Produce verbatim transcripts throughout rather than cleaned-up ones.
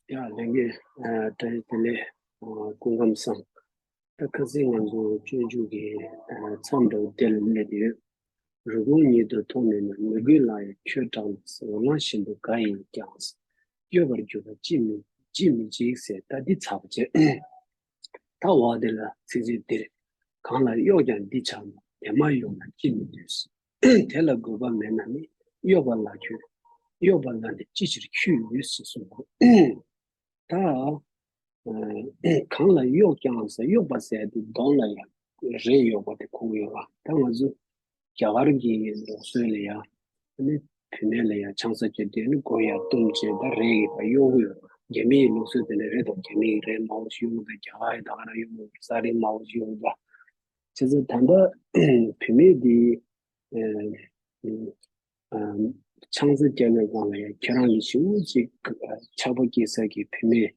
ཡ་ལྷན་རྒྱས། ཨ་བཀྲ་ཤིས་བདེ་ལེགས། ཨ་སྐུ་ཁམས་བཟང་། ད་ཁ་སང་ང་ཚོ་སྤྱོད་འཇུག་གི་ཨ་མཚམས་འདྲ་བོ་དེ་ལ་སླེབས་ཡོད། རི་བོང་ཉིད་དུ་མཐོང་ནས་ན། མི་དགོས་ལ་ཡང་ཁྱོད་སྐྲག་ན། འོ་ལང་བཞིན་དུ་དགའ་ཡིན་ཀྱང་། གཡོ་བར་གྱུར་པ་ཅིས་མི་ཅིས་མི་འཇིགས་ཟེར། ད་འདི་ཚར་བ་བྱས། ད་འོ་དེ་ལ་ཚིགས་བཅད་འདིར། གང་ལ་གཡོགས་ཀྱང་འདི་ཆགས་ན། དེ་མ་གཡོགས་ན་ཅིས་མི་འདོད། དེ་ལ་དགོས་པ་མེད་ན་ནི། གཡོགས་པ་ལ་ཁྱོད། གཡོགས་པ་ལ་ནི་ཅི་ཕྱིར་འཁྱུད་ཡོད་ཟེར་གསུངས་པ། ད་ཨ་གང་ལ་གཡོགས་ཀྱང་ཟེར། གཡོགས་པ་ཟེར་དེ་གདོང་ལ་ཡང་རས་གཡོགས་པ་དེ་གོ་གི་ཡོད་པ། ད་ང་ཚོ་རྒྱ་གར་གྱི་ལུགས་སྲོལ་ལ་ཡང་ཨ་ནི་བུད་མེད་ལ་ཡང་ཆང་ས་བཅད་དེ་ནི་མགོ་ཡར་བཏུམས་བྱས་ད་རས་ཀྱིས་ད་གཡོགས་ཀྱི་ཡོད་པ། རྒྱ་མིའི་ལུགས་སྲོལ་དེ་ནི་རེད་དོ། རྒྱ་མིའི་རས་དམར་པོ་ཞིག་གཡོགས་ཀྱི་འདུག་རྒྱ་གར་ཡང་ད་ག་རང་གཡོགས་ཀྱི་ཡོད་པ། ས་རིས་དམར་པོ་ཞིག་གཡོགས་ཀྱི་འདུག་བྱས་ཙང་ད་ལྟ་བུད་མེད་འདི་ཨ་ཨ་ཆང་ས་བརྒྱབ་པའི་སྒང་ལ་ཡང་ཁྱེད་རང་གི་ཞེ་པོ་ཅིག་ཆགས་པ་སྐྱེ་ས་གི་བུད་མེད་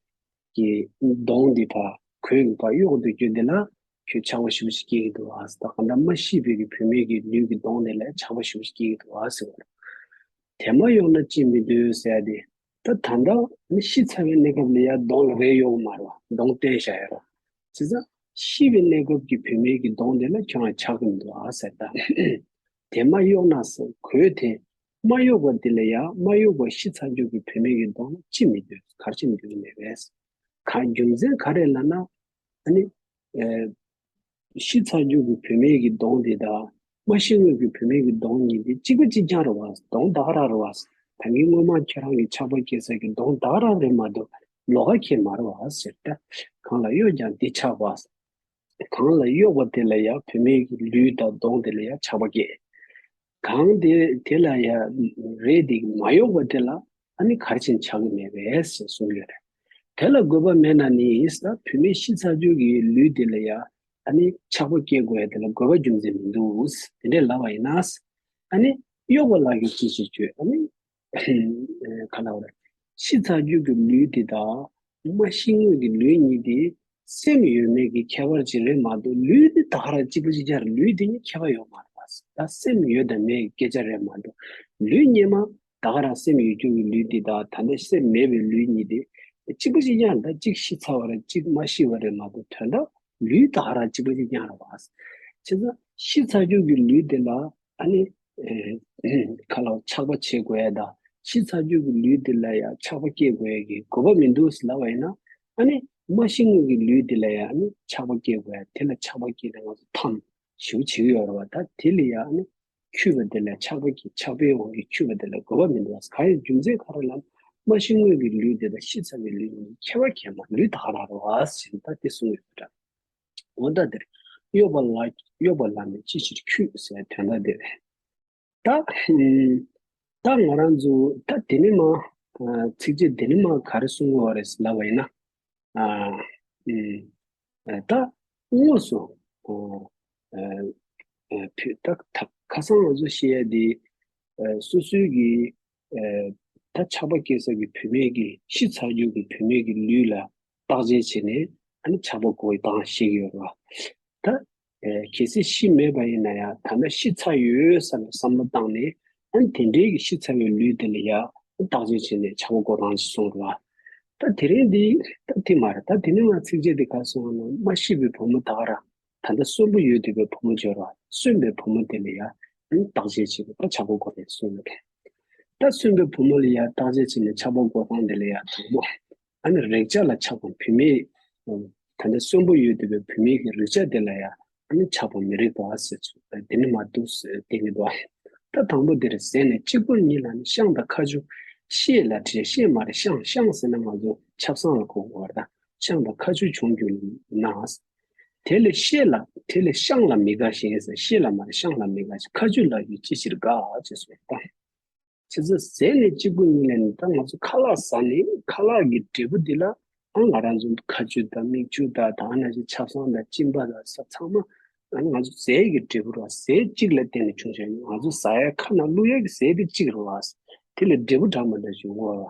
ཀྱི་གདོང་འདི་ཕར་གོས་ཀྱིས་ཕར་གཡོགས་སྡོད་རྒྱུ་འདི་ལ་ཁྱོད་ཆགས་པ་ཞེ་པོ་ཅིག་སྐྱེ་གི་འདུག་ཨ། ད་གང་ལྟར་མ་ཤེས་པའི་གི་བུད་མེད་ཀྱི་ལུས་ཀྱི་གདོང་འདི་ལ་ཆགས་པ་ཞེ་པོ་ཅིག་སྐྱེ་གི་འདུག་ཨ་ཟེར་བ། དེ་མ་གཡོགས་ན་ཅིས་མི་འདོད་ཟེར་ཏེ། ད་ད་ལྟ་ནི་ཤི་ཚར་བའི་གནས་སྐབས་ལ་ཡང་གདོང་ལ་རས་གཡོགས་མ་རེད་བ། གདོང་བསྟན་བཞག་ཡོད་རེད། བྱས་ཙང་ཤི་བའི་གནས་སྐབས་ཀྱི་བུད་མེད་ཀྱི་གདོང་དེ་ལ་ཁྱོད་རང་ཆགས་ཀྱི་མི་འདུག་ཨ་ཟེར། ད་དེ་མ་གཡོགས་ན་ཟེར། གོས་དེ་མ་གཡོགས་པ་དེ་ལ་ཡང་མ་གཡོགས་པ་ཤི་ཚར་རྒྱུ་གི་བུད་མེད་ཀྱི་གདོང་ལ་ཅིས་མི་འདོད། ག་རེ་བྱས་ནས་འདོད་ཀྱི་མེད་པས། ག་རྒྱུ་མཚན་ག་རེ་ལབ་ན། ཨ་ནི་ཨེ། ཤི་ཚར་རྒྱུ་གི་བུད་མེད་ཀྱི་གདོང་དེ་དང་མ་ཤི་སྔོན་གྱི་བུད་མེད་ཀྱི་གདོང་གཉིས་དེ་གཅིག་པ་གཅིག་རྐྱང་རེད་བ། གདོང་ད་ག་རང་རེད་བ། ད་གིན་སྔོན་མ་ཁྱེད་རང་གི་ཆགས་པ་སྐྱེ་ས་གི་གདོང་ད་ག་རང་རེད་མ་གཏོགས་ལོགས་ཀ་ཁྱེད་མ་རེད་བ་ཟེར། ད་གང་ལ་གཡོགས་ཀྱང་འདི་ཆགས་པ། གང་ལ་གཡོགས་པ་དེ་ལ་ཡང་བུད་མེད་ཀྱི་ལུས་དང་གདོང་དེ་ལ་ཡང་ཆགས་པ་སྐྱེ། གང་དེ་དེ་ལ་ཡང་རས་དེ་མ་གཡོགས་པ་དེ་ལ་ཨ་ནི་ག་རེ་བྱས་ནས་ཆགས་ཀྱི་མེད་པས་ཟེར་གསུངས་ཡོད་རེད། དེ་ལ་དགོས་པ་མེད་ན་ནི་ཟེར། བུད་མེད་ཤི་ཚར་རྒྱུ་གི་ལུས་དེ་ལ་ཡང་ཨ་ནི་ཆགས་པ་སྐྱེ་དགོས་ཡ་དེ་ལ་དགོས་པ་རྒྱུ་མཚན་མི་འདུག་དེ་འདྲས་ལབ་པ་ཡིན་ན། ཨ་ནི་གཡོགས་པ་ལ་གི་ཅི་ཞིག་བརྗོད། ཨ་ནི་ག་ལ་བ་རེད། ཤི་ཚར་རྒྱུ་གི་ལུས་དེ་དང་མ་ཤི་སྔོན་གྱི་ལུས་གཉིས་དེ་སེམས་ཡོད་མེད་ཀྱི་ཁྱད་པར་ཅིག་རེད་མ་གཏོགས་ལུས་དེ་ད་ག་རང་གཅིག་པ་གཅིག་རྐྱང་རེད། ལུས་དེ་གཉིས་ཁྱད་པར་ཡོད་མ་རེད་པ། ད་སེམས་ཡོད་དང་མེད་ཀྱི་སྐད་ཆ་རེད་མ་གཏོགས་ལུས་སྔོན་མ་ད་ག་རང་སེམས་ཡོད་རྒྱུ་གི་ལུས་དེ་དང་ད་ལྟ་སེམས་མེད་པའི་ལུས་གཉིས་དེ་གཅིག་པ་གཅིག་རྐྱང་རེད། ད་གཅིག་ཤི་ཚར་བ་རེད། གཅིག་མ་ཤི་བ་རེད་མ་གཏོགས་དོན་དག་ལུས་ད་ག་རང་གཅིག་པ་གཅིག་རྐྱང་རེད་པ། བྱས་ཙང་ཤི་ཚར་རྒྱུ་གི་ལུས་དེ་ལ་ཨ་ནི་ཨེ་ཁ་ལ་ཆགས་པ་བྱེད་དགོས་ཡ་དང་ཤི་ཚར་རྒྱུ་གི་ལུས་དེ་ལ་ཡང་ཆགས་པ་སྐྱེ་དགོས་ཡ་གི་དགོས་པ་མི་འདུག་ཟེར་ལབ་པ་ཡིན་ན། ཨ་ནི་མ་ཤི་སྔོན་གྱི་ལུས་དེ་ལ་ཡང་ཨ་ནི་ཆགས་པ་སྐྱེ་དགོས་ཡ། དེ་ལ་ཆགས་པ་སྐྱེས་ནས་ང་ཚོ་ཐམས་ཅད་ཞེ་པོ་བྱེད་ཀྱི་ཡོད་རེད་བ། ད་དེ་ལ་ཡང་ཨ་ནི་འཁྱུད་པ་དེ་ལ་ཆགས་པ་སྐྱེ། ཆགས་པའི་དབང་གིས་འཁྱུད་པ་དེ་ལ་དགོས་པ་མི་འདུག་བ། གང་ཡིན་རྒྱུ་མཚན་ག་རེ་ལབ་ན་མ་ཤི་སྔོན་གྱི་ལུས་དེ་དང་ཤི་ཚར་བའི་ལུས་གཉིས་ཁྱད་པར་གང་ཡང་མ། ལུས་ད་ག་རང་རེད་བ་ཟེར་ད་དེ་གསུངས་ཡོད་པ་འདྲ། འོ་ད་འདིར་གཡོགས་པ་ལ་གཡོགས་པ་ལ་ནི་ཅི་ཕྱིར་འཁྱུད་ཟེར་དོན་དག་འདི་རེད། ད་ད་ང་རང་ཚོ་ད་དེ་ནི་མ་ཚིགས་བཅད་དེ་ནི་མ་ག་རེ་གསུང་གི་ཡོད་རེད་ལབ་པ་ཡིན་ན། ཨ་ཨ་ད་དངོས་སུ་ཨ་ཨ་ཨ་ད་ད་ཁ་སང་ང་ཚོ་བཤད་ཡ་དེ་ཨ་སོ་སོའི་གི་ཨ་ད་ཆགས་པ་སྐྱེ་ས་གི་བུད་མེད་ཀྱི་ཤི་ཚར་རྒྱུ་གི་བུད་མེད་ཀྱི་ལུས་ལ་བརྟག་དཔྱད་བྱས་ནས་ཨ་ནི་ཆགས་པ་སྐྱེ་བའི་སྟངས་ཤེས་ཀྱི་ཡོད་རེད་བ། ད་ཨ་གལ་སྲིད་ཤི་མེད་པ་ཡིན་ན་ཡང་ད་ལྟ་ཤི་ཚར་ཡོད་བསམ་པའི་བསམ་བློ་བཏང་ནས་ཨ་ནི་དེ་འདྲའི་གི་ཤི་ཚར་བའི་ལུས་དེ་ལ་ཡང་བརྟག་དཔྱད་བྱས་ནས་ཆགས་པ་སྐྱེ་སྟངས་ཤིག་གསུངས་རེད་བ། ད་དེ་རིང་འདི་ད་དེ་མ་རེད། ད་དེ་ནས་ང་ཚིགས་བཅད་འདི་ག་སོང་ན་མ་ཤི་བའི་བུ་མོ་ད་ག་རང་ད་ལྟ་གསོན་པོ་ཡོད་བསྡད་པའི་བུ་མོ་སྦྱོར་བ་གསོན་པའི་བུ་མོ་དེ་ལ་ཡང་བརྟག་དཔྱད་བྱེད་དགོས། ད་ཆགས་པ་སྐྱེ་ནས་གསུངས་ཡོད་རེད། ད་གསོན་པའི་བུ་མོ་ལ་ཡང་བརྟག་དཔྱད་བྱས་ནས་ཆགས་པ་སྐྱེ་སྟངས་དེ་ལ་ཡང་དང་པོ་ཨ་ནི་རེག་བྱ་ལ་ཆགས་པ། བུད་མེད་ད་ལྟ་གསོན་པོ་ཡོད་བསྡད་པའི་བུད་མེད་ཀྱི་རེག་བྱ་དེ་ལ་ཡང་ཨ་ནི་ཆགས་པ་མི་རིགས་པ་ཟེར་ཚུལ་དེ་ནི་མ་འདུག་ཟེར་བསྟན་གྱི་འདུག་ད་དང་པོ་དེར་ཟས་ནི་གཅིག་པུ་ཉིད་ལ་ནི་ཤངས་དང་ཁ་ཆུ། ཤེས་ལ་དྲི། ཤེས་མ་རེད་ཤངས། ཤངས་ཟེར་ན་ང་ཚོ་ཆབ་གསང་ལ་གོ་དགོས་པ་རེད། ད་ཤངས་དང་ཁ་ཆུ་བྱུང་གྱུར་ན། དེ་ལས་ཤེས་ལ་དེ་ལས་ཤངས་ལ་མི་དགའ་ཞིང་ཟེར། ཤེས་ལ་མ་རེད་ཤངས་ལ་མི་དགའ་ཞིང་། ཁ་ཆུ་ལ་ཡང་ཅི་ཕྱིར་དགའ་ཅེས་གསུངས་པ་དང་། བྱས་ཙང་ཟས་ནི་གཅིག་པུ་ཉིད་ལས་ནི། ད་ང་ཚོ་ཁ་ལག་ཟ་ནི་ཁ་ལག་གི་འབྲས་བུ་འདི་ལ་ཨ་ང་རང་ཚོ་ཁ་ཆུ་དང་མིག་ཆུ་དང་ད་ནང་བཞིན་ཆབ་གསང་དང་གཅིན་པ་དང་ས་ཚང་མ་ཨ་ང་ཚོ་ཟས་ཀྱི་འབྲས་བུ་རེད་བ། ཟས་གཅིག་ལ་བརྟེན་ནས་བྱུང་བྱུང་ང་ཚོ་ཟ་ཡ་ཁ་ནང་བླུག་ཡ་གི་ཟས་དེ་གཅིག་རེད་བ། དེ་ལས་འབྲས་བུ་འདྲ་མི་འདྲ་བྱུང་བ།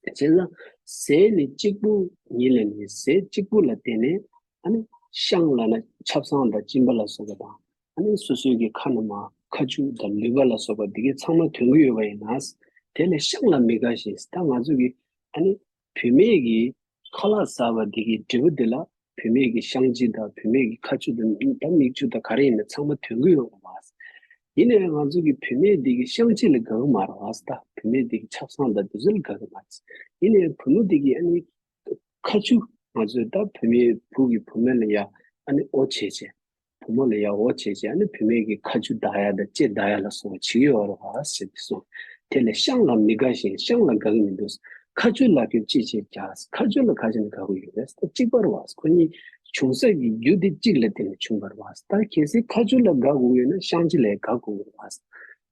བྱས་ཙང་ཟས་ནི་གཅིག་པུ་ཉིད་ལས་ནི། ཟས་གཅིག་པུ་ལ་བརྟེན་ནས་ཨ་ནི་ཤངས་ལབ་ན་ཆབ་གསང་དང་གཅིན་པ་ལ་སོགས་པ་དང་ཨ་ནི་སོ་སོའི་གི་ཁ་ན་མ་ཁ་ཆུ་དང་ལུད་པ་ལ་སོགས་པ་འདི་གའི་ཚང་མ་ཐོན་གྱི་ཡོད་པ་ཡིན་ན། དེ་ལས་ཤངས་ལ་མི་དགའ་ཞིང་། ད་ང་ཚོ་གི་ཨ་ནི་ བུད་མེད་ཀྱི་ཁ་ལག་ཟ་བ་འདི་གི་འབྲས་བུ་འདི་ལ་བུད་མེད་ཀྱི་བཤང་གཅི་དང་བུད་མེད་ཀྱི་ཁ་ཆུ་དང་ད་མིག་ཆུ་དང་ག་རེ་ཡིན་ན་ཚང་མ་ཐོན་གྱི་ཡོད་པ་མ་ཟད། ཡིན་ནའི་ང་ཚོ་གི་བུད་མེད་འདི་གི་བཤང་གཅི་ལ་དགའ་གི་མ་རེད་བ་ཟེར། ད་བུད་མེད་འདི་གི་ཆབ་གསང་དང་འདི་ཚོ་ལ་དགའ་གི་མ་རེད། ཡིན་ནའི་བུ་མོ་འདི་གི་ཨ་ནི་ཁ་ཆུ་ང་ཚོས་ད་བུད་མེད་བུ་གི་བུ་མོ་ལ་ཡ་ཨ་ནི་འོ་བྱས་བྱས། བུ་མོ་ལ་ཡ་འོ་བྱས་བྱས་ཨ་ནི་བུད་མེད་ཀྱི་ཁ་ཆུ་བརྡར་ཡ་དང་ལྕེ་བརྡར་ཡ་ལ་སོགས་པ་བྱེད་ཀྱི་ཡོད་རེད་བ་ཟེར་ཏེ་གསུངས། དེ་ལས་བཤང་ལ་མི་དགའ་ཞིང་བཤང་ལ་དགའ་གི་མི་འདུག། ཁ་ཆུ་ལ་ཁྱོད་ཅི་བྱེད་རྒྱག། ཁ་ཆུ་ལ་ག་ཅི་ནས་དགའ་གི་ཡོད་རེད། ད་གཅིག་པ་རེད་བ། ཁོ་གཉིས་བྱུང་ས་གི་རྒྱུ་དེ་གཅིག་ལ་བརྟེན་ནས་བྱུང་བ་རེད་བ། ད་གལ་སྲིད་ཁ་ཆུ་ལ་དགའ་དགོས་ཡོད་ན་བཤང་གཅི་ལ་དགའ་དགོས་རེད་བ།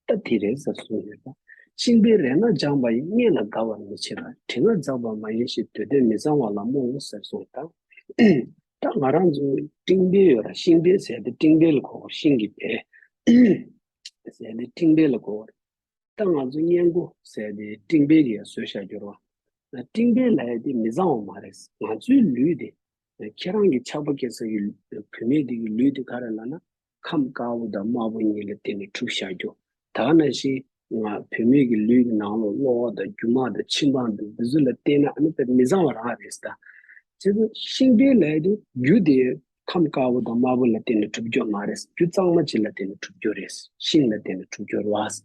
ད་དེ་རེད་ཟེར་གསུངས་ཡོད་པ། ཤིང་པའི་རས་སྣ་སྦྱངས་པ་ཡིས། མངལ་ལ་དགའ་བར་མི་བྱེད་པར། དྲི་ང་འཛག་པ་མ་ཡིན་ཞེས། འདོད་ལྡན་མི་གཙང་བ་ལ་རྨོངས་ཟེར་གསུངས་དང་། ད་ང་རང་ཚོ་སྤྲིང་པའི་ཡོད་ར། ཤིང་པའི་ཟེར་དེ་སྤྲིང་པའི་ལ་གོ་བ། ཤིང་གི་བལ་ཟེར་དེ་སྤྲིང་པའི་ལ་གོ་བ། ད་ང་ཚོ་སྔས་མགོ་ཟེར་དེ་སྤྲིང་པའི་གི་བཟོས་བཞག་རྒྱུ་རེད་བ། སྤྲིང་པའི་ལ་ཡ་དེ་མི་གཙང་བ་མ་རེད། ང་ཚོའི་ལུས་དེ་ཁྱེད་རང་གི་ཆགས་པ་སྐྱེ་ས་གི་བུད་མེད་དེ་གི་ལུས་དེ་ག་རེ་ལབ་ན། ཁམས་དཀར་པོ་དང་དམར་པོ་གཉིས་ལ་བརྟེན་ནས་གྲུབ་བཞག་རྒྱུ། ད་ག་ནང་བཞིན་ང་བུད་མེད་ཀྱི་ལུས་ཀྱི་ནང་ལོགས་གློ་བ་དང་རྒྱུ་མ་དང་མཆིན་པ་དང་འདི་ཚོ་ལ་བརྟེན་ན་ཨ་ནི་དཔེ་མི་གཙང་བ་རང་རེད་ད། བྱས་ཙང་ཤིང་པའི་ལས་དེ་རྒྱུ་དེ་ཁམས་དཀར་པོ་དང་དམར་པོ་ལ་བརྟེན་ནས་གྲུབ་རྒྱུ་མ་རེད། རྒྱུ་གཙང་མ་ཅིག་ལ་བརྟེན་ནས་གྲུབ་རྒྱུ་རེད། ཤིང་ལ་བརྟེན་ནས་གྲུབ་རྒྱུ་རེད་བ།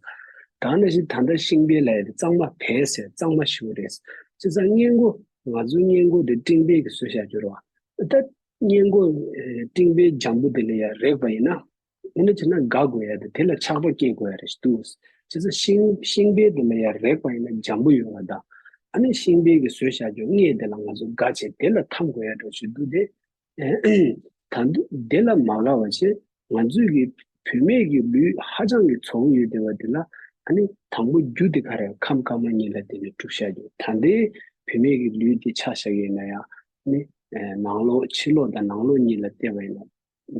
ད་ག་ནང་བཞིན་ད་ལྟ་ཤིང་པའི་ལས་དེ་གཙང་མ་བལ་ཟེར་གཙང་མ་ཞེ་པོ་རེད། བྱས་ཙང་སྔས་མགོ་ང་ཚོའི་སྔས་མགོ་དེ་སྤྲིང་པའི་གི་བཟོས་བཞག་རྒྱུ་རེད་བ། ད་སྔས་མགོ་སྤྲིང་པའི་འཇམ་པོ་དེ་ལ་ཡ་རེག་པ་ཡིན་ན། དེ་འདྲ་བྱས་ན་དགའ་དགོས་ཡ་དེ་དེ་ལ་ཆགས་པ་སྐྱེ་དགོས་ཡ་རེད་འདུག། བྱས་ཙང་ཤིང་ཤིང་པའི་དེ་ལ་ཡ་རེག་པ་ཡིན་ན་འཇམ་པོ་ཡོད་པ་དང་། ཨ་ནི་ཤིང་པའི་གི་བཟོས་བཞག་རྒྱུ་མངལ་དེ་ལ་ང་ཚོ་དགའ་བྱས་དེ་ལ་འཐམ་དགོས་ཡ་འདྲ་ཞིག་འདུག་སྟེ། ད་འདི་དེ་ལ་མ་དགའ་བ་བྱས་ང་ཚོའི་གི་བུད་མེད་ཀྱི་ལུས་ཧ་ཅང་གི་ཚ་པོ་ཡོད་བསྡད་པ་དེ་ལ་ཨ་ནི་དང་པོ་རྒྱུ་དེ་ག་རེ་ཁམས་དཀར་དམར་གཉིས་ལ་བརྟེན་ནས་གྲུབ་བཞག་རྒྱུ། ད་ལྟའི་བུད་མེད་ཀྱི་ལུས་དེ་ཆ་བཞག་ཡིན་ན་ཡང་ནི་ནང་ལོགས་ཕྱི་ལོགས་དང་ནང་ལོགས་གཉིས་ལ་བལྟས་པ་ཡིན་ན།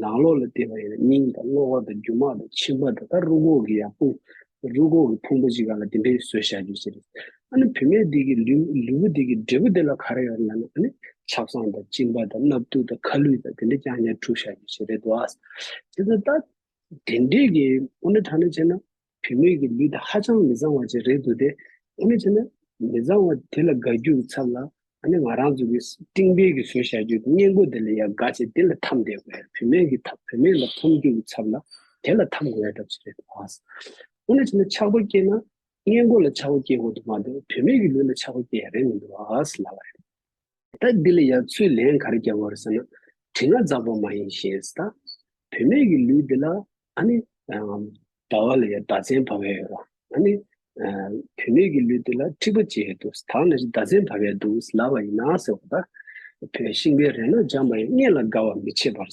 ནང་ལོགས་ལ་བལྟས་པ་ཡིན་ན་སྙིང་དང་གློ་བ་དང་རྒྱུ་མ་དང་མཆིན་པ་དང་ད་རུས་ཁོག་གི་ཡང་དཔུང་རུས་ཁོག་གི་ཕུང་པོ་ཅིག་སྒང་ལ་དེ་འདྲའི་བཟོས་བཞག་རྒྱུ་ཞིག་རེད། ཨ་ནི་བུད་མེད་འདི་གི་ལུས་ལུས་པོ་འདི་གི་འབྲས་བུ་འདི་ལ་ག་རེ་ཡོད་ལབ་ན་ཨ་ནི་ཆབ་གསང་དང་གཅིན་པ་དང་སྣབས་དུག་དང་ཁ་ལུད་དང་དེ་འདྲ་རྐྱང་རྐྱང་འཁྲུ་བཞག་རྒྱུ་ཞིག་རེད་འདུག་ཨ། དེ་ཚོ་ད་དེ་འདྲའི་གི་དངོས་གནས་དྲང་གནས་བྱས་ན། བུད་མེད་ཀྱི་ལུས་དེ་ཧ་ཅང་མི་གཙང་བ་ཅིག་རེད་འདུག་སྟེ། དངོས་གནས་བྱས་ན་མི་གཙང་བ་དེ་ལ་དགའ་རྒྱུ་གི་ཚབ་ལ་ཨ་ནི་ང་རང་ཚོ་གི་སྤྲིང་པའི་གི་བཟོས་བཞག་རྒྱུ་གི་སྔས་མགོ་དེ་ལ་ཡ་དགའ་བྱས་དེ་ལ་འཐམ་བསྡད་དགོས་ཡ། བུད་མེད་ཀྱི་ཐབ་བུད་མེད་ལ་འཐམ་རྒྱུ་གི་ཚབ་ལ་དེ་ལ་འཐམ་དགོས་ཡ་འདྲ་ཅིག་རེད་འདུག་ཨ། དངོས་གནས་བྱས་ན་ཆགས་པ་སྐྱེས་ན་སྔས་མགོ་ལ་ཆགས་པ་སྐྱེ་དགོས་འདུག་མ་གཏོགས་བུད་མེད་ཀྱི་ལུས་ལ་ཆགས་པ་སྐྱེ་ཡ་རེད་མི་འདུག་ཨ་ཟེར་ལབ་པ་རེད། ད་འདི་ལ་ཡང་ཚུར་ལན་ག་རེ་རྒྱག་དགོས་རེད་ཟེར་ན། དྲི་ང་འཛག་པ་མ་ཡིན་ཞེས་ད། བུད་མེད་ཀྱི་ལུས་འདི་ལ་ཨ་ནི་ཟླ་བ་ལ་ཡང་ཟླ་མཚན་བབས་ཡོད་རེད། ཨ་ནི་བུད་མེད་ཀྱི་ལུས་འདི་ལ་འཁྲིག་པ་ཅིག་ཡོད་འདུག། ད་ནི་ཟླ་མཚན་བབས་ཡོད་འདུག་ལབ་པ་ཡིན་ན་ཟེར་བ་ད། བོད་ཤིང་པའི་རས་སྣ་སྦྱངས་པ་ཡིས། མངལ་ལ་དགའ་བར་མི་བྱེད་པར།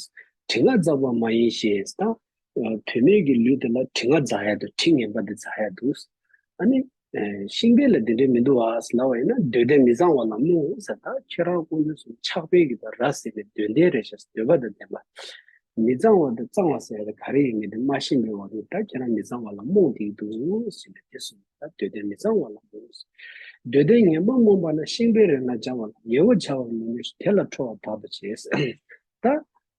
དྲི་ང་འཛག་པ་མ་ཡིན་ཞེས་ད། བུད་མེད་ཀྱི་ལུས་འདི་ལ་དྲི་ང་འཛག་ཡ་དང་དྲི་ངན་པ་འདི་འཛག་ཡ་འདུག། ཨ་ནི། ཤིང་པའི་ལ་འདི་འདྲའི་མི་འདུག་ཨ་ཟེར་ལབ་པ་ཡིན་ན་འདོད་ལྡན་མི་གཙང་བ་ལ་རྨོངས་ཟེར། ད་ཁྱེད་རང་ཀུན་ཚོ་ཆགས་པའི་གི་ད་ར་ཟེར་ནས་འདོད་ལྡན་རེད་ཤག་འདོད་པ་དང་ལྡན་པ། མི་གཙང་བ་དང་གཙང་བ་ཟེར་ཡ་ད་ག་རེ་ཡིན་མིན་དེ་མ་ཤེས་པའི་དབང་གིས་ད་ཁྱེད་རང་མི་གཙང་བ་ལ་རྨོངས་བསྡད་འདུག་ཟེར་ནས་དེ་གསུངས། ད་འདོད་ལྡན་མི་གཙང་བ་ལ་རྨོངས། འདོད་ལྡན་ངན་པ་རྨོངས་པ་ན། ཤིང་པའི་རས་སྣ་སྦྱང་བ་ལ། ཉེ་བོ་བྱ་བར་མི་ནུས་ཤིང་། དེ་ལ་ཁྲོ་བ་དག་ཏུ་བྱེད། ད་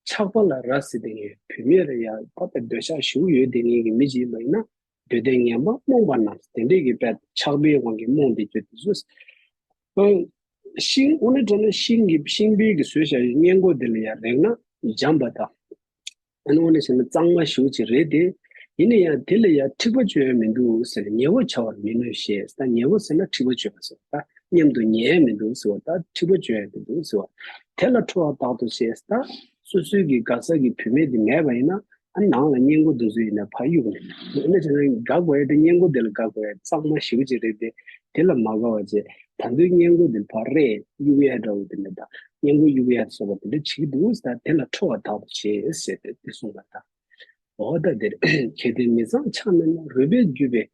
ཆགས་པ་ལ་ར་ཟེར་དེ་ངས་བུད་མེད་རེད་ཡ་ད་ད་འདོད་ཆགས་ཞེ་པོ་ཡོད་དེ་ངས་ཀྱི་མི་ཅིག་ཡིན་པ་ཡིན་ན། འདོད་ལྡན་ངན་པ་རྨོངས་པ་རྣམས། དེ་འདྲས་ཀྱི་དཔེ་ཆགས་པའི་དབང་གིས་རྨོངས་ཏེ་གྱུར་ཏེ་ཚུལ། ཤིང་དངོས་གནས་དྲང་གནས་ཤིང་གི་ཤིང་པའི་གི་བཟོས་བཞག་པའི་སྔས་མགོ་དེ་ལ་ཡང་རེག་ན་འཇམ་པ་དང་། ཨ་ནི་དངོས་གནས་བྱས་ན་གཙང་མ་ཞེ་པོ་ཅིག་རེད་དེ། ཡིན་ན་ཡང་དེ་ལ་ཡང་འཁྲིག་པ་སྤྱོད་ཡ་མི་འདུག་ཟེར་ནས་ཉེ་བོ་བྱ་བར་མི་ནུས་ཞེས། ད་ཉེ་བོ་ཟེར་ན་འཁྲིག་པ་སྤྱོད་པ་ཟེར་བ། ད་མཉམ་དུ་ཉལ་ཡ་མི་འདུག་ཟེར་བ། ད་འཁྲིག་པ་སྤྱོད་ཡ་མི་འདུག་ཟེར་བ། དེ་ལ་ཁྲོ་བ་དག་ཏུ་བྱེད། ད་སོ་སོའི་གི་དགའ་ས་གི་བུད་མེད་དེ་མེད་པ་ཡིན་ན། ཨ་ནང་ལ་སྔས་མགོ་དེ་ཚོ་ཡིན་ན་ཕར་གཡུག་ནས། ཨ་ནི་བྱས་ན་དགའ་དགོས་ཡ་དེ་སྔས་མགོ་དེ་ལ་དགའ་དགོས་ཡ་གཙང་མ་ཞེ་པོ་ཅིག་རེད་དེ། དེ་ལ་མ་དགའ་བ་བྱས། ད་དུང་སྔས་མགོ་དེ་ཕར་རེད་གཡུག་ཡ་འདྲ་བོ་དེ་འདྲ་དང་། སྔས་མགོ་གཡུག་ཡ་སོགས་པ་དེ་འདྲ་བྱེད་ཀྱི་འདུག་ཟེར། དེ་ལ་ཁྲོ་བ་དག་ཏུ་བྱེད་ཟེར་ཏེ་དེ་གསུངས་པ་དང་། འོ་ད་དེར་གལ་ཏེ་མི་གཙང་ཆགས་མེད་ན། རུས་པས་བརྒྱུས་པའི་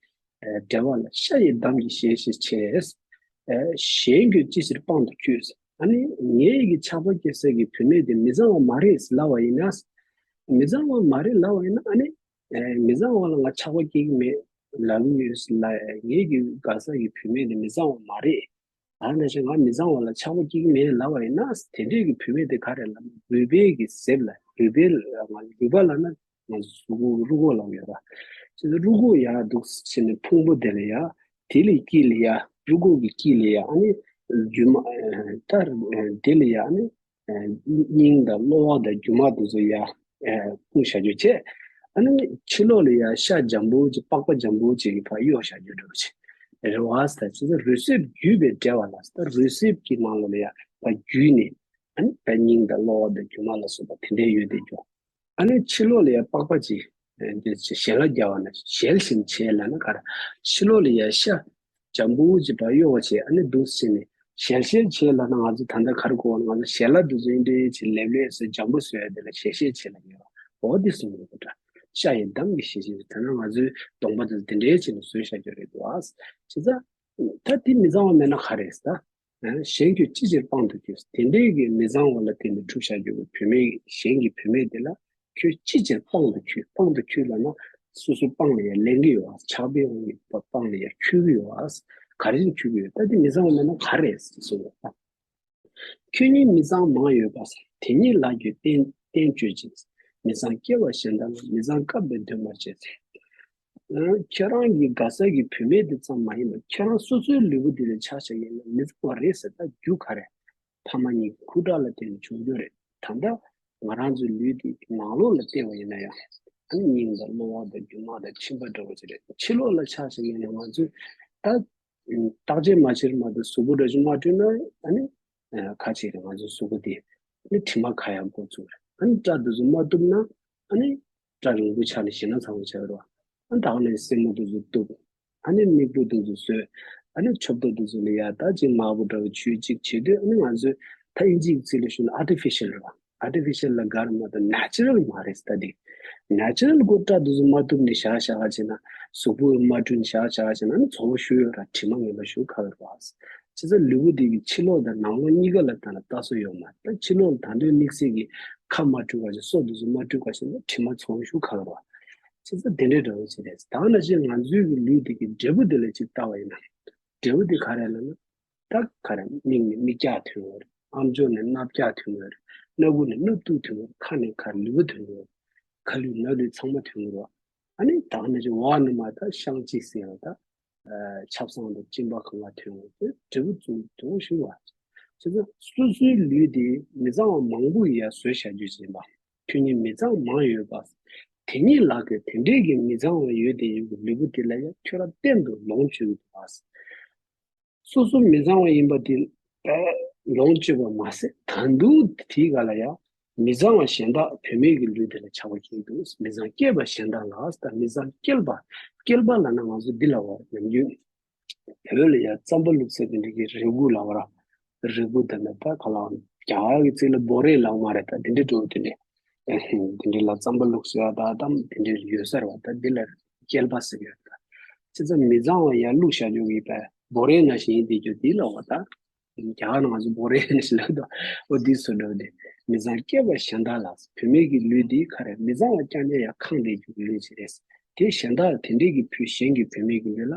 འབྲེལ་བ་ལ། ཤ་ཡི་འདམ་གྱིས་བཞེས་ཤིག་བྱས། གཞན་གྱིས་ཅི་ཕྱིར་དཔང་དུ་བསྐྱོད། ཨ་ནི་ངའི་གི་ཆགས་པ་སྐྱེ་ས་གི་བུད་མེད་དེ་མི་གཙང་བ་མ་རེད་ལབ་པ་ཡིན་ན། མི་གཙང་བ་མ་རེད་ལབ་པ་ཡིན་ན་ཨ་ནི། མི་གཙང་བ་ལ་ང་ཆགས་པ་སྐྱེ་གི་མེད་ལབ་གི་ཡོད་ལ། ངའི་གི་དགའ་ས་གི་བུད་མེད་དེ་མི་གཙང་བ་མ་རེད། ད་ནང་བཞིན་ང་མི་གཙང་བ་ལ་ཆགས་པ་སྐྱེ་གི་མེད་ལབ་པ་ཡིན་ན། དེ་འདྲས་ཀྱི་བུད་མེད་དེ་ག་རེ་ལབ་ན། རུས་སྦལ་གྱི་གཟེབ་ལ། རུས་སྦལ་ང་རུས་པ་ལབ་ན་ང་གཟུགས་པོ་རུས་ཁོག་ལབ་ཡོད་པ། ཅེས་རུས་ཁོག་ཡར་འདུག་ཕྱིན་ནས་ཕུང་པོ་དེ་ལ་ཡ། དེ་ལས་དཀྱིལ་ལ་ཡ། རུས་ཁོག་གི་དཀྱིལ་ལ་ཡ། ཨ་ནི་ རྒྱུ་མ་ད་དེ་ལ་ཡང་ནི་སྙིང་དང་གློ་བ་དང་རྒྱུ་མ་དེ་ཚོ་ཡང་སྤུངས་བཞག་རྒྱུ་བྱས། ཨ་ནི་ཕྱི་ལོགས་ལ་ཡང་ཤ་འཇམ་པོ་ཅིག་པགས་པ་འཇམ་པོ་ཅིག་གིས་ཕར་གཡོགས་བཞག་རྒྱུ་འདྲ་པོ་ཅིག་རེད་བ། ད་ཅི་ཚོ་རུས་གསེབ་བརྒྱུས་པའི་འབྲེལ་བ་ལ་ད་རུས་གསེབ་ཀྱི་ནང་ལོགས་ལ་ཡང་ཕར་བརྒྱུས་ནས་ཨ་ནི་ད་སྙིང་དང་གློ་བ་དང་རྒྱུ་མ་ལ་སོགས་པ་དེ་འདྲའི་ཡོད་དེ་རྒྱུ། ཨ་ནི་ཕྱི་ལོགས་ལ་ཡང་པགས་པ་ཅིག་ཨ་འདི་ཞལ་ལ་རྒྱག་པ་ན་ཞལ་བཞིན་བྱས་ལབ་ན་ག་རེ། ཕྱི་ལོགས་ལ་ཡང་ཤ་འཇམ་པོ་ཅིག་ཕར་གཡོགས་བྱས། ཨ་ནི་འདུག་སེ་ནས་ཞལ་ཞལ་བྱས་ལབ་ན་ང་ཚོ་ད་ལྟ་ག་རེ་གོ་བ་ན་ང་ཚོ་ཞལ་ལ་འདུག་སེ་འདི་འདྲའི་ཅིག་ལེབ་ལེབ་སེ་འཇམ་པོ་བཟོ་ཡ་དེ་ལ་ཞལ་ཞལ་བྱས་ལབ་ཡོད་པ། འོ་འདི་གསུངས་ཡོད་པ་འདྲ། ཤ་ཡི་འདམ་གྱི་ཞལ་ཞལ་ད་ནི་ང་ཚོའི་གདོང་པ་དེ་དེ་འདྲའི་ཅིག་ལ་བཟོས་བཞག་རྒྱུ་རེད་འདུག་ཨ། བྱས་ཙང་ད་དེ་མི་གཙང་བ་མེད་ན་ག་རེད་ད། གཞན་ཁྱོད་ཅི་ཕྱིར་དཔང་དུ་བསྐྱོད། དེ་འདྲའི་གི་མི་གཙང་བ་ལ་བརྟེན་ནས་འཁྲུག་བཞག་རྒྱུ་གི་བུད་མེད་གཞན་གྱི་བུད་མེད་དེ་ལ་ཁྱོད་ཅི་ཕྱིར་དཔང་དུ་འཁྱུད། དཔང་དུ་འཁྱུད་ལབ་ན་སོ་སོའི་པང་ལ་ཡང་ལེན་གི་ཡོད་ཨ། ཆགས་པའི་དབང་གིས་པང་ལ་ཡང་འཁྱུད་གི་ཡོད་ཨ། ག་རེ་བྱས་ནས་འཁྱུད་གི་ཡོད། ད་དེ་མི་གཙང་བ་མེད་ན་ག་རེ་ཟེར་གསུངས་པ། ཁྱོད་ཉིད་མི་གཙང་མང་ཡོད་པ། དེ་ཉིད་ལ་རྒྱུ་བསྟན་བསྟན་བཅོས་ཅིང་། མི་གཙང་སྐྱེ་བ་གཞན་དག་ལ། མི་གཙང་སྐབས་པའི་འདོད་མ་བྱེད། ཁྱེད་རང་གི་དགའ་ས་གི་བུད་མེད་དེ་ཙམ་མ་ཡིན་པར་ཁྱེད་རང་སོ་སོའི་ལུས་པོ་འདི་ལ་ཆ་བཞག་ཡིན་ན་མི་གཙང་བ་རེད་ཟེར། ད་རྒྱུ་ག་རེ། ཕ་མ་གཉིས་ཀྱི་ཁུ་ཁྲག་ལ་བརྟེན་ནས་བྱུང་རྒྱུ་རེད། ད་ལྟ་ང་རང་ཚོའི་ལུས་འདི་ནང་ལོགས་ལ་བལྟས་པ་ཡིན་ན་ཡང་ཨ་ནི་སྙིང་དང་གློ་བ་དང་རྒྱུ་མ་དང་མཆིན་པ་འདྲ་བོ་ཅིག་རེད། ཕྱི་ལོགས་ལ་ཆ་བཞག་ཡིན་ན་ང་ཚོས་ད་བརྟག་དཔྱད་མ་བྱས་མ་གཏོགས་གཟུགས་པོ་འདྲ་ཅིག་མ་བཀྲུས་ན་ཨ་ནི་ཁ་ཅིག་རེད། ང་ཚོའི་གཟུགས་པོ་འདི་ཨ་ནི་དྲི་མ་ཁ་ཡག་འགོ་ཚུགས་རེད། ཨ་ནི་སྐྲ་འདི་ཚོ་མ་གཏུབ་ན་ཨ་ནི་སྐྲ་རིང་པོ་ཆགས་ནས་ཞེད་སྣང་ཚ་པོ་ཆགས་རེད་བ། ཨ་ནི་ད་ག་ནས་སེན་མོ་འདི་ཚོ་གཏུབ། ཨ་ནི་མིག་སྤུ་འདི་ཚོ་བཟོས། ཨ་ནི་མཆུ་ཏོ་འདི་ཚོ་ལ་ཡ་ད་ཅིག་དམར་པོ་འདྲ་བོ་བྱུག་ཅིག་བྱེད་དུས་ཨ་ནི་ང་ཚོས་ད་དབྱིན་ཇིའི་ཚིག་ལ་ཞུས་ན་ཨར་ཊི་ཕི་ཤལ་རེད་བ། ཨར་ཊི་ཕི་ཤལ་ལ་དགའ་རེད་མ་གཏོགས་ནེ་ཅུ་རལ་མ་རེད། ད་འདི་ནེ་ཅུ་རལ་སྐོར་སྐྲ་འདི་ཚོ་མ་གཏུབ་ནས་བཞག་བཞག་བྱས་ན་གཟུགས་པོ་མ་བཀྲུས་ནས་བཞག་བཞག་བྱས་ན་ཨ་ནི་ཚ་པོ་ཞེ་པོ་ཡོད་ར། དྲི་མ་ངན་པ་ཞེ་པོ་ཁ་བར་བ། བྱས་ཙང་ལུས་པོ་འདི་གི་ཕྱི་ལོགས་དང་ནང་ལོགས་གཉིས་ཀ་ལ་ད་ལྟ་ལྟ་སྲོལ་ཡོད་མ་རེད། ད་ཕྱི་ལོགས་ལ་ད་དུང་དམིགས་བསལ་གྱི་ཁ་མ་བཀྲུས་པ་བྱས་སོ་འདི་ཚོ་མ་བཀྲུས་པ་བྱས་ན་དྲི་མ་ཚ་པོ་ཞེ་པོ་ཁ་བར་བ། བྱས་ཙང་དེ་འདྲའི་འདྲ་བོ་ཅིག་རེད། ད་ནང་བཞིན་ང་ཚོའི་གི་ལུས་འདི་གི་འབྲས་བུ་འདི་ལ་ཅིག་ལྟ་བ་ཡིན་ན། འབྲས་བུ་འདི་ག་རེ་ལབ་ན། ད་ག་རེ་མིག་ནས་མིག་རྒྱགས་ཐོན་ཡོད་རེད། ཨམ་ཅོག་ནས་སྣ་རྒྱགས་ཐོན་ཡོད་རེད། སྣ་ཁུག་ནས་སྣབས་ཐུག་ཐོན་ཡོད་རེད། ཁ་ནས་ག་རེ་ལུས་པོ་ཐོན་ཡོད་རེད། ཁ་ལུས་སྣ་ལུས་ཚང་མ་ཐོན་ཡོད་རེད། ཨ་ནི་ད་ནང་བཞིན་འོག་ནས་མར་ད་བཤང་གཅི་ཟེར་བ་ད། ཆབ་གསང་དང་གཅིན་པ་གང་ག་ཐོན་ཡོང་དུས་འབྲས་བུ་ཚུར་འདོན་ཞུ་བ། བྱས་ཙང་སོ་སོའི་ལུས་དེ་མི་གཙང་བ་མང་པོ་ཡིས་བཟོས་བཞག་རྒྱུ་ཞིག་ཡིན་པ། ཁྱོད་ཉིད་མི་གཙང་མང་ཡོད་པ། དེ་ཉིད་ལ་གི་དེ་འདྲའི་གི་མི་གཙང་བ་ཡོད་དེ་ཡོད་ཀྱི་ལུས་པོ་དེ་ལ་ཡང་ཁྱོད་རང་གཏན་དུ་ལོངས་སྤྱོད་ཀྱི་འདུག་པ། སོ་སོ་མི་གཙང་བ་ཡིན་པ་དེ་ལོངས་སྤྱོད་པ་མ་ཟད་ད་དུང་དེའི་སྒང་ལ་ཡང་མི་གཙང་བ་གཞན་དག་བུད་མེད་ཀྱི་ལུས་དེ་ལ་ཆགས་པ་སྐྱེ་གི་འདུག་མི་གཙང་སྐྱེས་པ་གཞན་དག་ལ། ད་མི་གཙང་སྐྱེས་པ། སྐྱེས་པ་ལབ་ན་ང་ཚོ་འདི་ལབ་པ་ནམ་རྒྱུན་བོད་ལ་ཡང་རྩམ་པ་བླུགས་ཟེར་དེ་འདྲ་གི་རེ་སྒུག་ལབ་པ་ར། རེ་སྒུག་དེ་ནི་ད་ག་ལ་རྒྱ་གར་གྱི་ཚིག་ལ་བོ་རེ་ལབ་མ་རེད། ད་དེ་འདྲ་འགྲོ་དེ་ནི་དེ་འདྲ་ལ་རྩམ་པ་བླུགས་ཟེར་བ་ད་དམ་དེ་འདྲ་ཡོད་ས་རེད་བ། ད་འདི་ལ་སྐྱེས་པ་ཟེར་ཡོད་ད། བྱས་ཙང་མི་གཙང་བ་ཡར་བླུགས་བཞག་རྒྱུ་གི་བོ་རེ་ནང་བཞིན་ཡིན་དེ་རྒྱུ་དེ་ལབ་པ་ད། རྒྱ་གར་ནང་ང་ཚོ་བོ་རེ་ནི་ཞིག་ལབ་དོ། ཨོ་འདི་སུ་འདྲ་བོ་དེ། མི་གཙང་སྐྱེས་པ་གཞན་དག་ལ། བུད་མེད་ཀྱི་ལུས་འདི་ག་རེ་མི་གཙང་བ་རྐྱང་རྐྱང་ཡང་ཁེངས་བསྡད་རྒྱུ་གི་ལུས་ཅིག་རེད། དེ་གཞན་དག་དེ་འདྲའི་གི་བུ་གཞན་གྱི་བུད་མེད་ཀྱི་ལུས་ལ་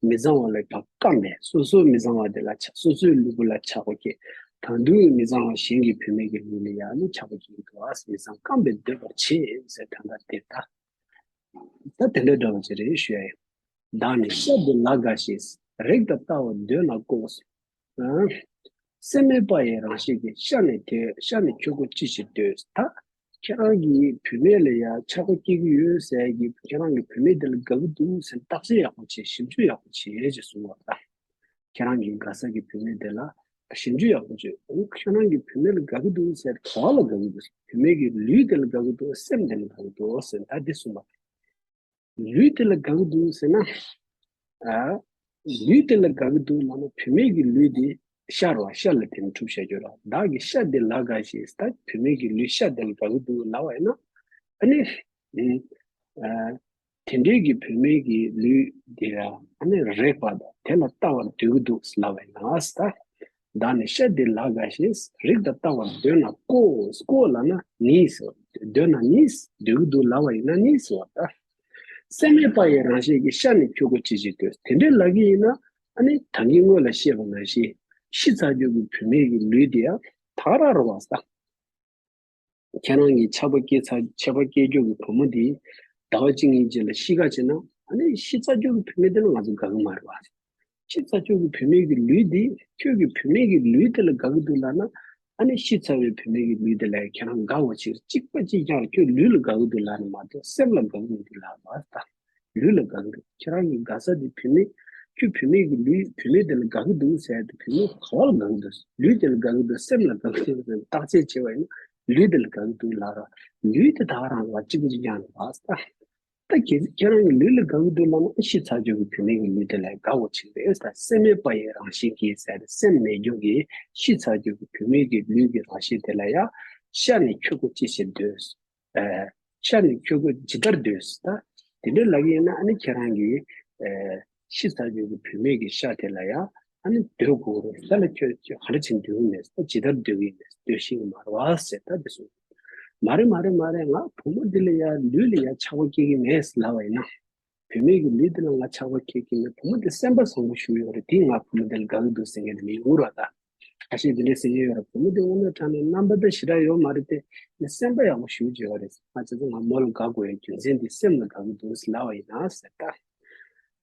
མི་གཙང་བ་ལ་བཀག་མེད། སོ་སོའི་མི་གཙང་བ་དེ་ལ་ཆགས། སོ་སོའི་ལུས་པོ་ལ་ཆགས་པ་སྐྱེ། ད་དུང་མི་གཙང་བ་གཞན་གྱི་བུད་མེད་ཀྱི་ལུས་ལ་ཡང་ནི་ཆགས་པ་སྐྱེ་གི་འདུག་ཨ། མི་གཙང་བཀག་མེད་འདོད་པར་བྱེད་ཟེར་ད་ལྟ་དེ་ལྟ། ད་དེ་འདྲ་འདྲ་བ་ཅིག་རེད་ཞུ་ཡ་ཡིན། བདག་ནི་ཤ་འདི་ལ་དགའ་ཞེས། རེག་དང་ལྟ་བར་འདོད་ན་ཀོ། སེམས་མེད་པ་ཡི་རང་བཞིན་གྱིས། ཤ་ནི་དེ་ཤ་ནི་ཁྱོད་ཀོ་ཅི་ཞིག་འདོད། ད་ཁྱེད་རང་གིས་བུད་མེད་ལ་ཡ་ཆགས་པ་སྐྱེ་གི་ཡོད་ཟེར་གྱི་ཁྱེད་རང་གི་བུད་མེད་དེ་ལ་དགའ་གི་འདུག་ཟེར་བརྟག་དཔྱད་ཡག་པོ་བྱེད། ཞིབ་འཇུག་ཡག་པོ་བྱེད་ཅེས་གསུངས་པ་ད། ཁྱེད་རང་གི་དགའ་ས་གི་བུད་མེད་དེ་ལ་ཞིབ་འཇུག་ཡག་པོ་བྱེད། འོ་ཁྱེད་རང་གི་བུད་མེད་ལ་དགའ་གི་འདུག་ཟེར་ག་བ་ལ་དགའ་གི་འདུག་བུད་མེད་ཀྱི་ལུས་དེ་ལ་དགའ་གི་འདུག་སེམས་དེ་ལ་དགའ་གི་འདུག་ཟེར་ད་འདི་གསུངས་པ། ལུས་དེ་ལ་དགའ་གི་འདུག་ཟེར་ན། ཨ། ལུས་དེ་ལ་དགའ་གི་འདུག་ལབ་ན་བུད་མེད་ཀྱི་ལུས་དེ་ཤ་རེད་བ། ཤ་ལ་དེ་ནི་གྲུབ་བྱ་རྒྱུ་རེད་བ། བདག་གི་ཤ་འདི་ལ་དགའ་ཞེས། ད་བུད་མེད་ཀྱི་ལུས་ཤ་དེ་ལ་དགའ་གི་འདུག་ལབ་པ་ཡིན་ན། ཨ་ནི། ཨ། དེ་འདྲའི་གི་བུད་མེད་ཀྱི་ལུས་དེ་ལ་ཨ་ནི་རེག་པ་དང་དེ་ལ་ལྟ་བར་འདོད་ཀྱི་འདུག་ལབ་པ་ཡིན་ན་ད། བདག་ནི་ཤ་འདི་ལ་དགའ་ཞེས། རེག་དང་ལྟ་བར་འདོད་ན་ཀོ། ཀོ་ལབ་ན་ནི་ཟེར། འདོད་ན་ནི། འདོད་ཀྱི་འདུག་ལབ་པ་ཡིན་ན་ནི་ཟེར་བ་ད། སེམས་མེད་པ་ཡི་རང་བཞིན་གྱིས། ཤ་ནི་ཁྱོད་ཀོ་ཅི་ཞིག་འདོད། དེ་འདྲའི་ལབ་ཀྱི་ཡིན་ན་ཨ་ནི་ད་གིན་སྔོན་ལ་བཤད་པ་ནང་བཞིན་ཤི་ཚར་རྒྱུ་གི་བུད་མེད་ཀྱི་ལུས་དེ་ཡང་ད་ག་རང་རེད་བ་ད། ཁྱེད་རང་གི་ཆགས་པ་སྐྱེ་ཚར། ཆགས་པ་སྐྱེ་རྒྱུ་གི་བུ་མོ་དེ་ཟླ་བ་གཅིག་གཉིས་རྗེས་ལ་ཤི་ཁ་བྱས་ན་ཨ་ནི་ཤི་ཚར་རྒྱུ་གི་བུད་མེད་དེ་ལ་ང་ཚོ་དགའ་གི་མ་རེད་བ། ཤི་ཚར་ཁྱོད་ཀྱི་བུད་མེད་ཀྱི་ལུས་འདི་ཁྱོད་ཀྱི་བུད་མེད་ཀྱི་ལུས་དེ་ལ་དགའ་གི་འདུག་ལབ་ན། ཨ་ནི་ཤི་ཚར་བའི་བུད་མེད་ཀྱི་ལུས་དེ་ལ་ཁྱེད་རང་དགའ་བོ་ཅིག་གཅིག་པ་གཅིག་རྐྱང་ཁྱོད་ལུས་ལ་དགའ་གི་འདུག་ལབ་ནི་མ་གཏོགས་སེམས་ལ་དགའ་གི་མི་འདུག་ལབ་པ་ལྟ། ལུས་ལ་དགའ་གི་འདུག་ཁྱེད་རང་གི་དགའ་ས་དེ་བུད་མེད། ཁྱོད་བུད་མེད་ཀྱི་ལུས་བུད་མེད་དེ་ལ་དགའ་གི་འདུག་ཟེར་ཏེ་བུད་མེད་ག་བ་ལ་དགའ་གི་འདུག་ལུས་དེ་ལ་དགའ་གི་འདུག་སེམས་ལ་དགའ་གི་འདུག་ཟེར་བརྟག་དཔྱད་བྱས་པ་ཡིན་ན་ལུས་དེ་ལ་དགའ་གི་འདུག་ལབ་ར། ལུས་དེ་དག་རང་ལ་གཅིག་པ་གཅིག་རྐྱང་རེད་པ་ལྟ། ད་གལ་སྲིད་ཁྱེད་རང་གི་ལུས་ལ་དགའ་གི་འདུག་ལབ་ན་ཤི་ཚར་རྒྱུ་གི་བུད་མེད་ཀྱི་ལུས་དེ་ལ་དགའ་བོ་ཅིག་རེད་ཟེར། སེམས་མེད་པ་ཡི་རང་བཞིན་གྱིས་ཟེར་ཏེ་སེམས་མེད་རྒྱུ་གི་ཤི་ཚར་རྒྱུ་གི་བུད་མེད་ཀྱི་ལུས་ཀྱི་རང་བཞིན་དེ་ལ་ཡང་ཤ་ནི་ཁྱོད་ཀྱི་ཅི་ཞིག་འདོད། ཨ། ཤ་ནི་ཁྱོད་ཀྱི་ཇི་ལྟར་འདོད་ཟེར། ད་དེ་འདྲ་ལབ་ཀྱི་ཡིན་ན་ཨ་ནི་ཁྱེད་རང་གི་ཨ། ཤི་ཚར་རྒྱུ་གི་བུད་མེད་ཀྱི་ཤ་དེ་ལ་ཡང་ཨ་ནི་འདོད་དགོས་རེད། ད་ལ་ཁྱོད་ཁྱོད་ག་རེ་བྱས་འདོད་ཀྱི་མེད་ཟེར། ཇི་ལྟར་འདོད་ཀྱི་ཡིན་མེད་ཟེར། འདོད་ཤེས་ཀྱི་མ་རེད་པ་ཟེར། ད་དེ་སོང་། མ་རེད་མ་རེད་མ་རེད། ང་བུ་མོ་འདི་ལ་ཡ་ལུས་ལ་ཡ་ཆགས་པ་སྐྱེ་གི་མེད་ལབ་པ་ཡིན་ན། བུད་མེད་ཀྱི་ལུས་འདི་ལ་ང་ཆགས་པ་སྐྱེ་གི་མེད། བུ་མོ་འདི་སེམས་པ་བཟང་པོ་ཞིག་ཡོད་རེད། དེས་ང་བུ་མོ་འདི་ལ་དགའ་གི་འདུག་ཟེར་མཁན་དེ་མི་ཡོང་ར། ད་ཁ་ཤས་འདི་འདྲས་ཟེར་གྱི་ཡོད་རེད། བུ་མོ་འདི་དངོས་གནས་དྲང་གནས་རྣམ་པ་འདི་ཞེ་དྲག་ཡོད་མ་རེད་དེ། ངས་སེམས་པ་ཡག་པོ་ཞེ་པོ་ཅིག་ཡོད་རེད། ང་བྱས་ཙང་ང་མོ་ལ་དགའ་དགོས་ཡ་རྒྱུ་མཚན་འདི་སེམས་ལ་དགའ་གི་འདུག་ལབ་པ་ཡིན་ན་ཟེར། ད་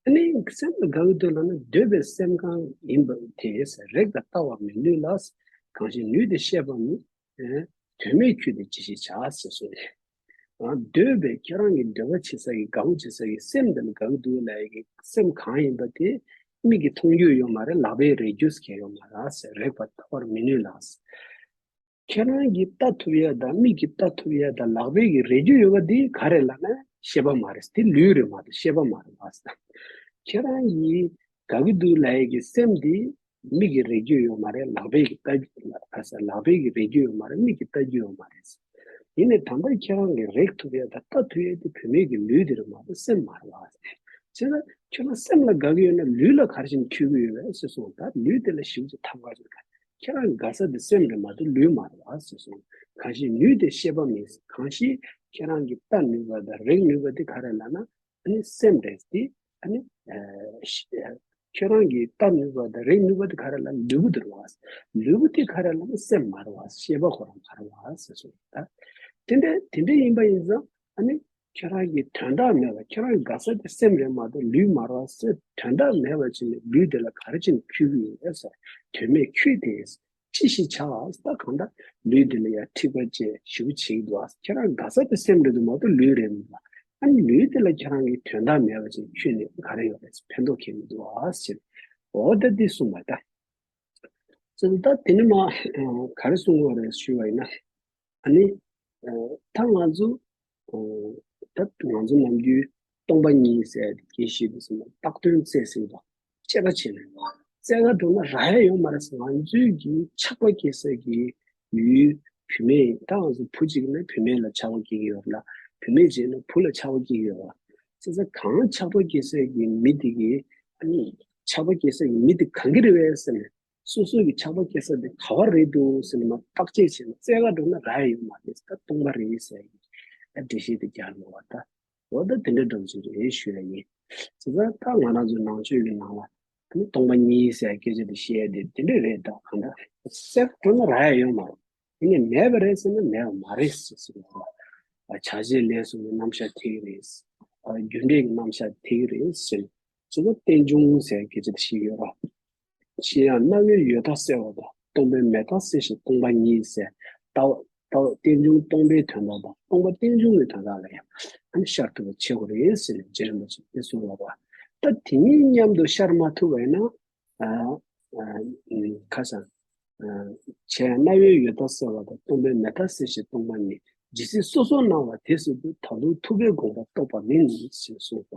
ཨ་ནི་སེམས་ལ་དགའ་གི་འདུག་ལབ་ན་འདོད་པའི་སེམས་གང་ཡིན་པ་དེ་རེག་པས་བལྟ་བར་མི་ནུས་ལ། གང་ཞིག་ནུས་ཏེ་ཤེས་པ་ནི། དོན་མེད་ཁྱོད་དེ་ཅི་ཞིག་བྱ་ཟེར་གསུངས་ནས། འདོད་པའི་ཁྱེད་རང་གི་འདོད་པ་བྱེད་ས་ཀྱི་དགའ་བོ་བྱེད་ས་ཀྱི་སེམས་དེ་ལ་དགའ་གི་འདུག་ལབ་ཡ་གི་སེམས་གང་ཡིན་པ་དེ་མིག་གིས་མཐོང་རྒྱུ་ཡོད་མ་རེད། ལག་པས་རེག་རྒྱུ་ཟེར་མཁན་ཡོད་མ་རེད་ཟེར། རེག་པས་བལྟ་བར་མི་ནུས་ལ་ཟེར། ཁྱེད་རང་གིས་བལྟ་ཐུབ་ཡ་དང་མིག་གིས་བལྟ་ཐུབ་ཡ་དང་ལག་པས་ཀྱིས་རེག་རྒྱུ་ཡོད་པ་འདི་ག་རེ་ལབ་ན་ཤེས་པ་མ་རེད། དེ་ལུས་རེད་མ་གཏོགས་ཤེས་པ་མ་རེད་པ་ཟེར། ཁྱེད་རང་གིས་དགའ་གི་འདུག་ལབ་ཡ་གི་སེམས་འདི་མིག་གིས་རེག་རྒྱུ་ཡོད་མ་རེད། ལག་པས་ཀྱིས་བལྟ་རྒྱུ་ལ་ཁ་ས་ལག་པས་ཀྱིས་རེག་རྒྱུ་ཡོད་མ་རེད། མིག་གིས་བལྟ་རྒྱུ་ཡོད་མ་རེད། ཡིན་ནའི་ད་ལྟ་ཁྱེད་རང་གིས་རེག་ཐུབ་ཡ་དང་བལྟ་ཐུབ་ཡ་དེ་བུད་མེད་ཀྱི་ལུས་དེ་རེད་མ་གཏོགས་སེམས་མ་རེད་པ་ཟེར། བྱས་ཙང་ཁྱོད་རང་སེམས་ལ་དགའ་གི་ཡོད་ན་ལུས་ལ་ག་རེ་བྱས་ནས་འཁྱུད་ཀྱི་ཡོད་པས་ཟེར་གསུངས། ད་ལུས་དེ་ལ་ཞིབ་ཅིག་ཐབས་ག་ཅིག་ག་ཁྱེད་རང་དགའ་ས་དེ་སེམས་རེད་མ་གཏོགས་ལུས་མ་རེད་པ་ཟེར་གསུངས། གང་ཞིག་ནུས་ཏེ་ཤེས་པ་མིན། གང་ཞིག་ཁྱེད་རང་གིས་བལྟ་ནུས་པ་དང་རེག་ནུས་པ་དེ་ག་རེ་ལབ་ན་ཨ་ནི་སེམས་རེད་དེ། ཨ་ནི་ཨ་ཤ་ཁྱེད་རང་གིས་བལྟ་ནུས་པ་དང་རེག་ནུས་པ་དེ་ག་རེ་ལབ་ན་ལུས་པོ་དེ་རེད་པ། ལུས་པོ་དེ་ག་རེ་ལབ་ན་སེམས་མ་རེད་པ། ཤེས་པ་ཁོ་རང་མ་རེད་པ་ཟེར་གསུངས། ད་དེ་འདྲ་དེ་འདྲ་ཡིན་པ་ཡིན་ཙང་ཨ་ནི། ཁྱེད་རང་གིས་དོན་དག་མེད་པ། ཁྱེད་རང་དགའ་ས་དེ་སེམས་རེད་མ་གཏོགས་ལུས་མ་རེད་པ་ཟེར་དོན་དག་མེད་པ་བྱས་ནས་ལུས་དེ་ལ་ག་རེ་བྱས་ནས་འཁྱུད་ཀྱི་ཡོད་ཟེར། དོན་མེད་ཁྱོད་དེ་ཅི་ཞིག་བྱ་ཟེར། ད་གང་ལྟར་ལུས་དེ་ལ་ཡང་འཁྲིག་པ་བཅས་ཞེ་པོ་བྱེད་ཀྱི་འདུག་ཨ། ཁྱེད་རང་དགའ་ས་དེ་སེམས་རེད་འདུག་མ་གཏོགས་ལུས་རེད་མི་འདུག་ཨ། ཨ་ནི་ལུས་དེ་ལ་ཁྱེད་རང་གིས་དོན་དག་མེད་པ་བྱས་ནས་འཁྱུད་ནས་ག་རེ་ཡོད་རེད་ཟེར། ཕན་ཐོགས་ཁྱོན་མི་འདུག་ཨ་ཟེར། འོ་ད་འདི་གསུངས་པ་ད། ཙི་ད་དེ་ནི་མ་ག་རེ་གསུང་དགོས་རེད་ཞུས་པ་ཡིན་ན། ཨ་ནི། ད་ང་ཚོ། ད་ང་ཚོ་ནམ་རྒྱུན་སྟོང་པ་ཉིད་ཟེར་དེ་སྐད་བཤད་དུས་ཙམ་པ་བཏགས་དོན་བཙལ་ཟེར་བ། དཔྱད་པ་བྱས་ནས་བཙལ་ག་འགྲོ་ན་རག་ཡ་ཡོད་མ་རེད་ཟེར། ང་ཚོའི་གི་ཆགས་པ་སྐྱེ་ས་གི་ཡུལ་བུད་མེད་ཡིན། ད་ང་ཚོ་བུ་གཅིག་ཡིན་ན་བུད་མེད་ལ་ཆགས་པ་སྐྱེ་གི་ཡོད་རེད་ལ། བུད་མེད་གཅིག་ཡིན་ན་བུ་ལ་ཆགས་པ་སྐྱེ་གི་ཡོད་རེད། བྱས་ཙང་གང་ཆགས་པ་སྐྱེ་ས་གི་མི་དེ་གི་ཨ་ནི་ཆགས་པ་སྐྱེ་ས་གི་མི་དེ་གང་གི་རེད་པས་ཟེར་ནས། སོ་སོ་གི་ཆགས་པ་སྐྱེ་ས་དེ་ག་བ་རེད་འདུག་ཟེར་ནས་མར་བརྟག་དཔྱད་བྱས་ནས་བཙལ་ག་འགྲོ་ན་རག་ཡ་ཡོད་མ་རེད། ད་སྟོང་པ་རེད་ཟེར་ཡ་གི་ད་འགྲེལ་བཤད་དེ་རྒྱག་མི་བ་ད། འོ་ད་དེ་འདྲ་འདྲ་བོ་ཅིག་རེད་ཞུ་ཡ་ཡིན། བྱས་ཙང་ད་ང་རང་ཚོའི་ནང་ཆོས་ཀྱི་ནང་ལ་ཨ་ནི་སྟོང་པ་ཉིད་ཟེར་ཡ་སྐད་ཆ་དེ་བཤད་ཡ་དེ་དེ་འདྲ་རེད། ད་གང་ལྟར་བཙལ་ག་འགྲོ་ན་རག་ཡ་ཡོད་མ་རེད། དེ་ནས་མེད་པ་རེད་ཟེར་ན་མེད་པ་མ་རེད་ཟེར་ཟེར་བ། བྱ་བྱེད་ལས་གསུམ་གྱི་རྣམ་གཞག་དེ་གི་རེད། རྒྱུ་འབྲས་ཀྱི་རྣམ་གཞག་དེ་གི་རེད་ཟེར། གཙོ་བོ་རྟེན་འབྱུང་ཟེར་སྐད་ཆ་དེ་ཞིག་ཡོད་ར། ཤེས་ཡང་རྣ་བའི་འོད་དག་གསལ་བ་དང་། སྟོང་པའི་མེ་དག་གསལ་ཞིང་སྟོང་པ་ཉིད་ཟེར། ལྟ་བ་ལྟ་བ་རྟེན་འབྱུང་སྟོང་པའི་དོན་དག་དང་སྟོང་པ་རྟེན་འབྱུང་གི་དོན་དག་ལ་ཡང་ཨ་ནི་ཤར་ཐུབ་པ་བྱེད་དགོས་རེད་ཟེར་ནས་རྗེ་རིན་པོ་ཆེས་དེ་གསུངས་པ། ད་དེ་གཉིས་མཉམ་དུ་ཤར་མ་ཐུབ་པ་ཡིན་ན། ཨ་ཨ་ཁ་སང་། ཨ་བྱས་རྣ་བའི་འོད་དག་གསལ་བ་དང་། སྟོང་པའི་མེ་དག་གསལ་ཞིང་སྟོང་པ་ཉིད། ཇི་སྲིད་སོ་སོར་སྣང་བ་དེ་སྲིད་དུ། ད་དུང་ཐུབ་པའི་དགོངས་པ་རྟོགས་པ་མིན་ཞེས་གསུངས་པ།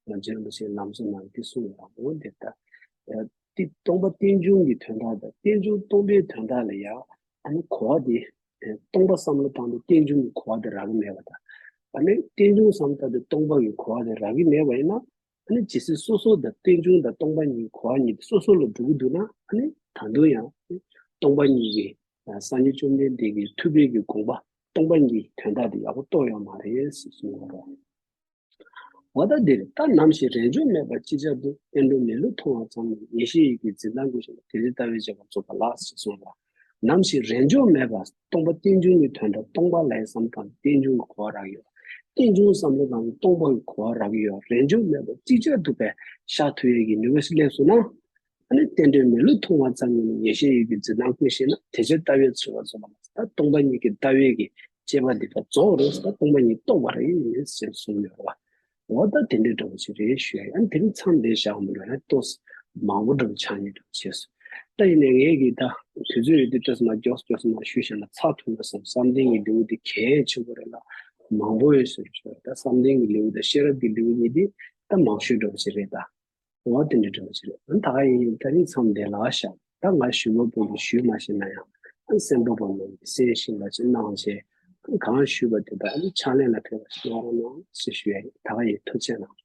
ང་རྗེ་རིན་པོ་ཆེའི་ལམ་གཙོ་ནང་འདི་གསུངས་ཡོད་པ་འོ་དེ་ལྟ། ཨ་དེ་སྟོང་པ་རྟེན་འབྱུང་གི་དོན་དག་དང་རྟེན་འབྱུང་སྟོང་པའི་དོན་དག་ལ་ཡང་ཨ་ནི་གོ་བ་དེ། ཨ་སྟོང་པ་བསམ་བློ་བཏང་དུས་རྟེན་འབྱུང་གི་གོ་བ་དེ་རག་གི་མེད་པ་དང་། ཨ་ནི་རྟེན་འབྱུང་བསམ་བློ་བཏང་དུས་སྟོང་པ་གི་གོ་བ་དེ་རག་གི་མེད་པ་ཡིན་ན། ཨ་ནི་ཇི་སྲིད་སོ་སོ་དང་རྟེན་འབྱུང་དང་སྟོང་པ་ཉིད་གོ་བ་ཉིད་དེ་སོ་སོ་ལ་འགྲོ་གི་འདུག་ན། ཨ་ནི་ད་དུང་ཡང་སྟོང་པ་ཉིད་ཀྱི་སངས་རྒྱས་བཅོམ་ལྡན་འདས་ཀྱི་ཐུབ་པའི་གི་དགོངས་པ་སྟོང་པ་ཉིད་ཀྱི་དོན་དག་དེ་ཡག་པོ་རྟོགས་ཡོད་མ་རེད་ཟེར་གསུངས་པ་རེད། འོ་ད་འདིར་ད་ནམ་ཞིག་རེས་འཇོག་མེད་པར་ཅིག་ཅར་དུ་བསྟན་འགྲོ་མི་ལུས་མཐོང་བ་ཙམ་ལས། ངེས་ཤེས་ཡིད་ཀྱི་འཛིན་སྟངས་ཀུན་ཞིག་ལ། དེ་ཚེ་ལྟ་བའི་བྱེད་པ་རྫོགས་པ་ལགས་ཞེས་གསུངས་པ། ནམ་ཞིག་རེས་འཇོག་མེད་པར་སྟོང་པ་རྟེན་འབྱུང་གི་དོན་དག་སྟོང་པ་ལ་བསམ་བློ་བཏང་རྟེན་འབྱུང་གི་གོ་བ་རག་ཡོད། རྟེན་འབྱུང་བསམ་བློ་བཏང་སྟོང་པ་གི་གོ་བ་རག་ཡོད། རེས་འཇོག་མེད་པར་ཅིག་ཅར་དུ་བས་ཤར་ཐུབ་ཡས་ཀྱི་ནུས་པ་ཞིག་སླེབས་སོང་ན། ཨ་ནི་རྟེན་འབྲེལ་མི་བསླུ་མཐོང་བ་ཙམ་ཡིན་ན། ཡེ་ཤེས་ཡིད་ཀྱི་འཛིན་སྟངས་ཀུན་ཤེས་ན། དེ་ཕྱིར་ལྟ་བའི་ཚུལ་བ་རྫོགས་པ་ལ། ད་སྟོང་པ་ཉིད་ཀྱི་ལྟ་བའི་གི་དཔྱད་པ་འདི་ད་རྫོགས་རེད་ཟེར། ད་སྟོང་པ་ཉིད་རྟོགས་པ་རེད་ཟེར་གསུངས་ཡོད་རེད་བ། འོ་ད་དེ་འདྲའི་འདྲ་བོ་ཞིག་རེད་ཞུ་ཡ་ཡིན། དེ་རིང་མཚམས་འདིར་བཞག་མི་འགྲོ་ན་ཏོག་ཙམ་མང་པོ་འདྲ་བོ་ཆགས་ཉེན་འདྲ་བོ་བྱས་སོང་། ད་ཡིན་ནའི་ངས་ཀྱིས་ད་དུས་ཚོད་ཡོད་དུས་ཏོག་ཙམ་མར་མགྱོགས་མགྱོགས་ཙམ་མར་ཞུས་བཞག་ན་ཚགས་ཐུབ་ན་བསམ། བསམ་གཏན་གྱི་ལེའུ་འདི་གལ་ཆེན་པོ་རེད་ལ། མང་པོ་ཡོད་ཟེར་ཞུ། ད་བསམ་གཏན་གྱི་ལེའུ་དང་ཤེས་རབ་ཀྱི་ལེའུ་གཉིས་འདི་ད་མང་ཤོས་འདྲ་བོ་ཞིག་རེད་ད། འོ་དེ་འདྲ་འདྲ་བོ་ཞིག་རེད། ཨ་ད་ག་ཡིན། ད་རིང་མཚམས་འདིར་ལ་བཞག། ད་ང་ཞུ་བ་པོ་གིས་ཞུས་མ་ཤེས་ན་ཡང་། ཨ་གསན་པ་པོ་རྣམས་ཀྱིས་གསན་ཤེས་པ་ཅིག་གནང་བྱས། ཨ་གང་ཞུས་པ་དེ་དག་ཨ་ནི་ཕྱག་ལེན་ལ་ཕེབས་པ་ཞིག་གནང་རོགས་གནང་ཞེས་ཞུ་ཡ་ཡིན། ད་ག་ཡིན། ཐུགས་རྗེ་གནང་།